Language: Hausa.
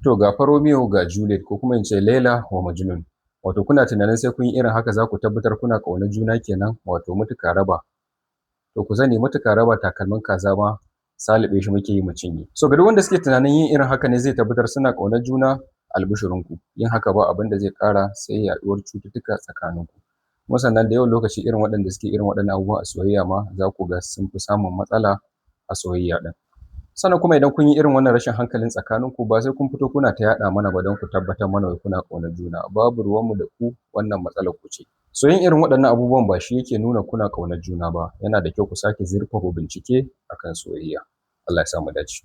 To ga fa Romeo ga Juliet, ko kuma in ce Laila wa Majnun. Wato kuna tunanin sai kun yi irin haka za ku tabbatar kuna ƙaunar juna kenan, wato mutuka raba. To ku sani, mutuka raba takalmin kaza ma saliɓe shi muke yi mu cinye. So ga duk wanda suke tunanin yin irin haka ne zai tabbatar suna ƙaunar juna, albishirinku, yin haka ba abin da zai ƙara sai yaɗuwar cututtuka tsakaninku. Kuma sannan da yawan lokaci irin waɗanda suke irin waɗannan abubuwa a soyayya ma za ku ga sun fi samun matsala a soyayya ɗin. Sannan kuma idan kun yi irin wannan rashin hankalin tsakaninku, ba sai kun fito kuna ta yaɗa mana ba don ku tabbatar mana wai kuna ƙaunar juna. Babu ruwanmu da ku, wannan matsalar ku ce. So yin irin waɗannan abubuwan ba shi yake nuna kuna ƙaunar juna ba. Yana da kyau ku sake zurfafa bincike akan soyayya. Allah ya sa mu dace.